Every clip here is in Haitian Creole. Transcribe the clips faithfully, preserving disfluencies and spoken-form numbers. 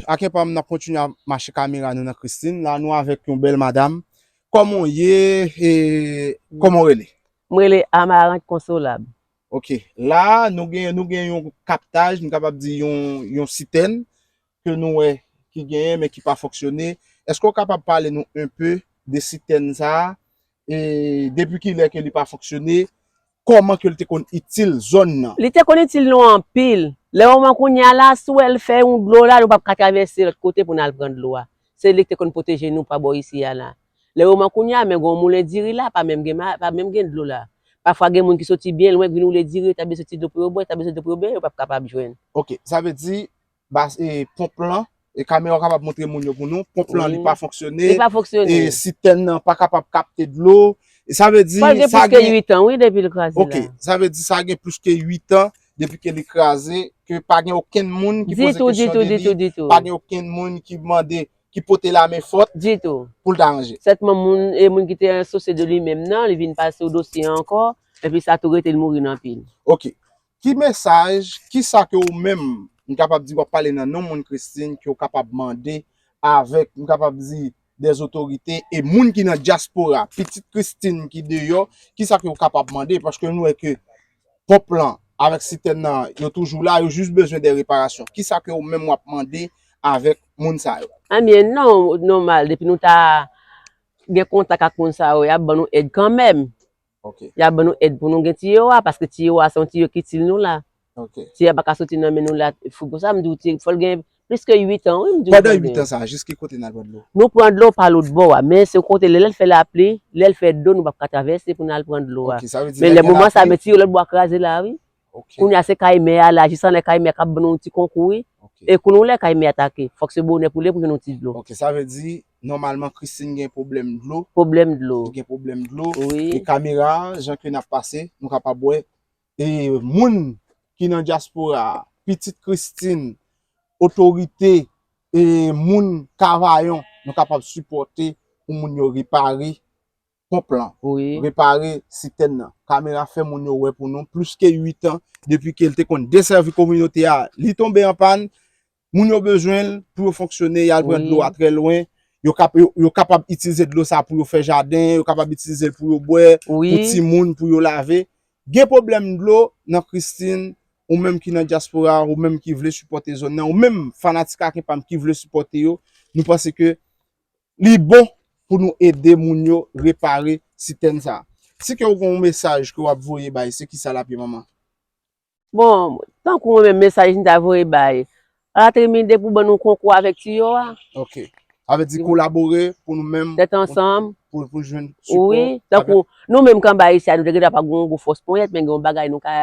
Akenpam, n ap kontinye ap mache kamera nou nan Christine. La, nou avèk yon bèl madam. Kòman w ye? E kòman w rele? M rele Amarant Konsolab. Ok. La, nou gen, nou gen yon kaptaj, nou kapab di yon, yon sitèn ke nou wè ki genyen, men ki pa fonksyone. Èske w kapab pale nou enpe de sitèn sa a? E depi kilè ke li pa fonksyone? Kòman ke l te konn itil zòn nan? Li te konn itil nou anpil. Lè moman kounye a la, si w wè l fè yon dlo la, nou p ap ka travèse lòt kote pou n al pran dlo a. Se li ki te konn pwoteje nou pa bò isi a la. Lè moman kounye a, men gen yon moulen diri la, pa menm gen ma-, pa menm gen dlo la. Pafwa gen moun ki soti byen lwen, ki vin woule diri, ta bezwen ti dlo pou yo bwè, ta bezwen dlo pou yo bwè, yo p ap kapab jwenn. Ok, sa vle di, bas, e, ponp lan, e kamera w kapab montre moun yo pou nou, ponp lan, li pa fonksyone, li pa fonksyone, e sitèn nan pa kapab kapte dlo. E sa vle di, fò l gen sa plis ke gen uit an, wi, depi l kraze la. Ok, sa vle di sa gen plis ke uit an depi ke li kraze, ke pa gen okenn moun ki poze kesyon de li, ditou, ditou, pa gen okenn moun ki mande, ki pote lamenfòt pou l ta ranje. Sètman, moun, e moun ki te ansosye de li menm nan, li vin pase sou dosye an ankò, epi sa tou rete l mouri nan pye l. Ok. Ki mesaj, ki sa ke ou menm, m kapab di w ap pale nan non moun Christine, ke w kapab mande avèk, m kapab di, dè otorite e moun ki nan dyaspora, pitit Christine ki deyò, ki sa ke w kapab mande? Paske nou wè ke ponp lan avèk sitèn nan, yo toujou la, yo jis bezwen de reparasyon. Ki sa ke ou menm w ap mande avèk moun sa yo? Ebyen, non, nòmal, depi nou ta gen kontak ak moun sa yo, y ap ban nou èd kanmenm. Ok. Y ap ban nou èd pou nou gen tiyo a, paske tiyo a se yon tiyo ki itil nou la. Ok. Tiyo a pa ka soti nan men nou la, fou konsa, m di w, ti, fò l gen plis ke uit an, wi, m di w. Pandan uit an sa, jis ki kote n al pran dlo? Nou pran dlo pa lòt bò a, men se kote lè, lè l fè lapli, lè l fè dlo, nou p ap ka travèse pou n al pran dlo a. Ok, sa vle di men lè moman sa, men tiyo lòt bò a kraze la, wi. Ok. Kounye a se kay mè a la, jis anlè kay mè a k ap ban nou yon ti konkou, wi. Ok. E kounye a lè kay mè a atake, fòk se bonè pou lè pou jwenn yon ti dlo. Ok, sa vle di, nòmalman, Christine gen pwoblèm dlo. Pwoblèm dlo. Li gen pwoblèm dlo. Wi. E kamera, jan ke n ap pase, nou kapab wè. E moun ki nan dyaspora a, pitit Christine, otorite, e moun Kavayon, nou kapab sipòte pou moun yo repare ponp lan, wi, repare sitèn nan. Kamera fè moun yo wè pou nou plis ke uit an depi ke l te konn desèvi kominote a. Li tonbe an pàn, moun yo bezwen l pou yo fonksyone, y al pran dlo a trè lwen. Yo kap-, yo, yo kapab itilize dlo sa pou yo fè jaden, yo kapab itilize l pou yo bwè, pou timoun, pou yo lave. Gen pwoblèm dlo nan Christine, ou menm ki nan dyaspora, ou menm ki vle sipòte zòn nan, ou menm fanatik Akenpam ki vle sipòte yo, nou panse ke li bon pou nou ede moun yo repare sitèn sa. Si ke w gen yon mesaj ke w ap voye bay, se kisa l ap ye, manman? Bon, tankou mwen menm, mesaj m ta voye bay Latrimide pou ban nou konkou avèk tiyo a. Ok. Sa vle di kolabore pou nou menm, tèt ansanm, pou, pou jwenn sipò. Wi, tankou nou menm k anba isi a, nou te gentan pa gen yon gwo fòs ponyèt, men gen yon bagay nou ka,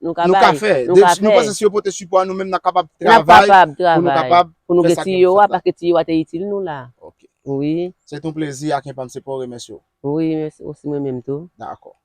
nou ka bay, nou ka fè. Nou ka fè. Nou panse si yo pote sipò a, nou menm n ap kapab travay pou nou kapab, pou nou gen tiyo a, paske tiyo a te itil nou la. Ok. Wi. Se t on plezi, Akenpam, se pa w remèsye w. Wi, mèsi osi mwen menm tou. Dakò.